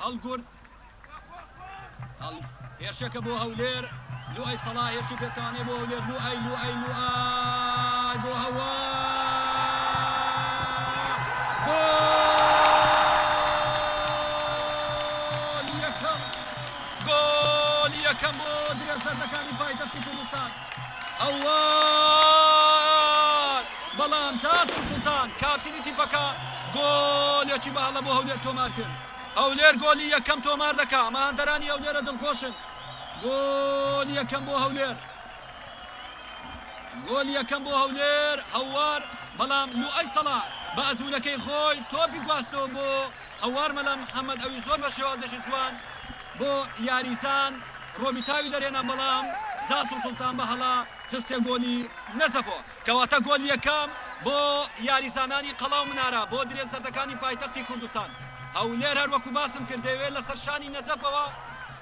هەڵگورد هەڵ هێرشەکە بۆ هەولێر لوئەی سەڵا هێرشی پێچەوانەی بۆ هەولێر لوئەی لوئەی لوئای بۆ هەوا گۆل یەکەم گۆل یەکەم بۆ درێ زەردەکانی پایتەختی کوردستان هەوار بەڵام جاسم سوڵتان کاپتنی تیپەکە گۆلێکی بە هەڵە بۆ هەولێر تۆمار کرد. هەولێر گۆلی یەکەم تۆمار دەکا، ئەمە هاندەرانی هەولێرە دڵخۆشن. گۆلی یەکەم بۆ هەولێر. گۆلی یەکەم بۆ هەولێر هەوار، بەڵام لوئەی سەڵا بە ئەزموونەکەی خۆی تۆپی گواستەوە بۆ هەوار مەلا محەمەد، ئەویش زۆر بە شێوازێکی جوان بۆ یاریزان ڕۆبیتاوی دەرهێنا، بەڵام جاسم سوڵتان بە هەڵە خستیە گۆلی نەجەفەوە. کەواتە گۆلی یەکەم بۆ یاریزانانی قەڵا و منارە بۆ درێ زەردەکانی پایتەختی کوردستان. هەولێر هەروەکو باسم کرد دەیەوێت لەسەر شانی نەجەفەوە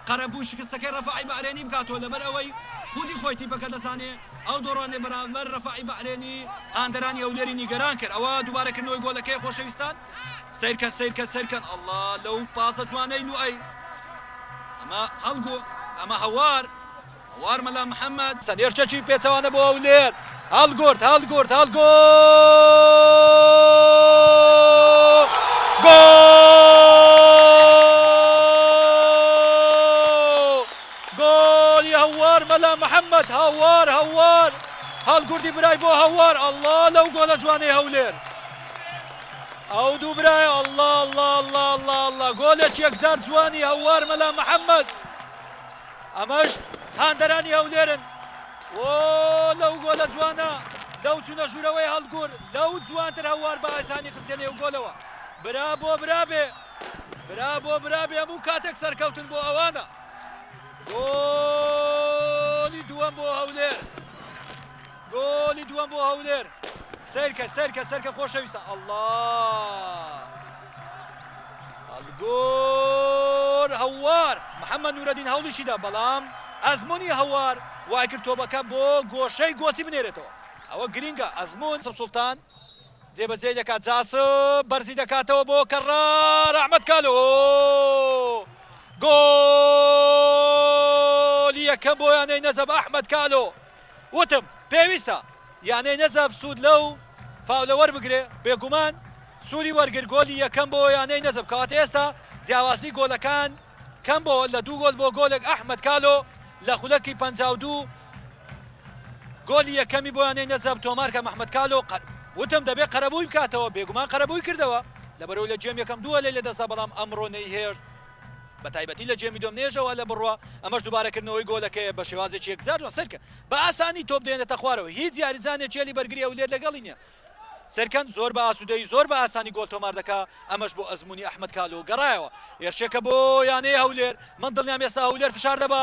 قەرەبووی شکستەکەی رەفاعی بەعرێنی بکاتەوە، لەبەر ئەوەی خودی خۆی تیپەکە دەزانێ ئەو دۆڕانەی بەرامبەر رەفاعی بەعرێنی هاندەرانی هەولێری نیگەران کرد. ئەوە دووبارەکردنەوەی گۆلەکەیە خۆشەویستان. سەیرکەن سەیرکەن سەیرکەن ئەڵڵا لەو پاسە جوانەی لوئەی. ئەمە هەڵگو ئەمە هەوار. هەوار مەلا محەمەد. چەند هێرشێکی پێچەوانە بۆ هەولێر. هەڵگورد هەڵگورد هەڵگۆ گۆل گۆلی هەوار مەلا محەمەد هەوار هەوار هەڵگوردی برای بۆ هەوار ئەڵڵا لەو گۆلە جوانەی هەولێر ئەو دوو برایە ئەڵڵا ئەڵڵا ئەڵڵا ئەڵڵا ئەڵڵا گۆلێکی یەکجار جوانی هەوار مەلا محەمەد ئەمەش هاندەرانی هەولێرن بۆ لەو گۆلە جوانە لەو چونە ژوورەوەی هەڵگور لەو جوانتر هەوار بە ئاسانی خستە نێو گۆلەوە برا بۆ برا بێ برا بۆ برا بێ هەموو کاتێک سەرکەوتن بۆ ئەوانە گۆلی دووەم بۆ هەولێر گۆلی دووەم بۆ هەولێر سەیرکە سەیرکە سەرکە خۆشەویستە ئەڵڵا هەڵگۆر هەوار محەممەد نورەدین هەوڵیشیدا بەڵام ئەزمموی هەوار وای کرد تۆبەکە بۆ گۆشەی گۆچی بنێرێتەوە ئەوە گرینگە ئەزمون سوڵتان جێبەجێ دەکات جاسب بەرزی دەکاتەوە بۆ کەڕار ئەحمەد کالۆ گۆلی یەکەم بۆ یانەی نەجەب ئەحمەد کالۆ وتم پێویستە یانەی نەجەف سوود لەو فاولە وەربگرێ، بێگومان سوودی وەرگر گۆلی یەکەم بۆ یانەی نەجەف، کەواتە ئێستا جیاوازی گۆلەکان کەم بۆوە لە دوو گۆل بۆ گۆلێک، ئەحمەد کالۆ لە خولەکی 52 گۆلی یەکەمی بۆ یانەی نەجەف تۆمارکە، محمد کالۆ وتم دەبێ قەرەبووی بکاتەوە، بێگومان قەرەبووی کردەوە، لەبەرئەوەی لە گێم یەکەم دوو هەلەی لەدەستدا، بەڵام ئەمڕۆ نەیهێشت بە تایبەتی لە گێمی دووەم نێژەوە لە بڕوا، ئەمەش دووبارەکردنەوەی گۆلەکەیە بە شێوازێکی یەکجار جوان، سەیرکە بە ئاسانی تۆپ دێنێتە خوارەوە، هیچ یاریزانێکی هێلی بەرگری هەولێر لەگەڵی نییە، سەیرکەن زۆر بە ئاسوودەیی زۆر بە ئاسانی گۆل تۆمار دەکا، ئەمەش بۆ ئەزموونی ئەحمەد کالۆ گەڕایەوە، هێرشێکە بۆ یانەی هەولێر، من دڵنیام ئێستا هەولێر فشار دەبا.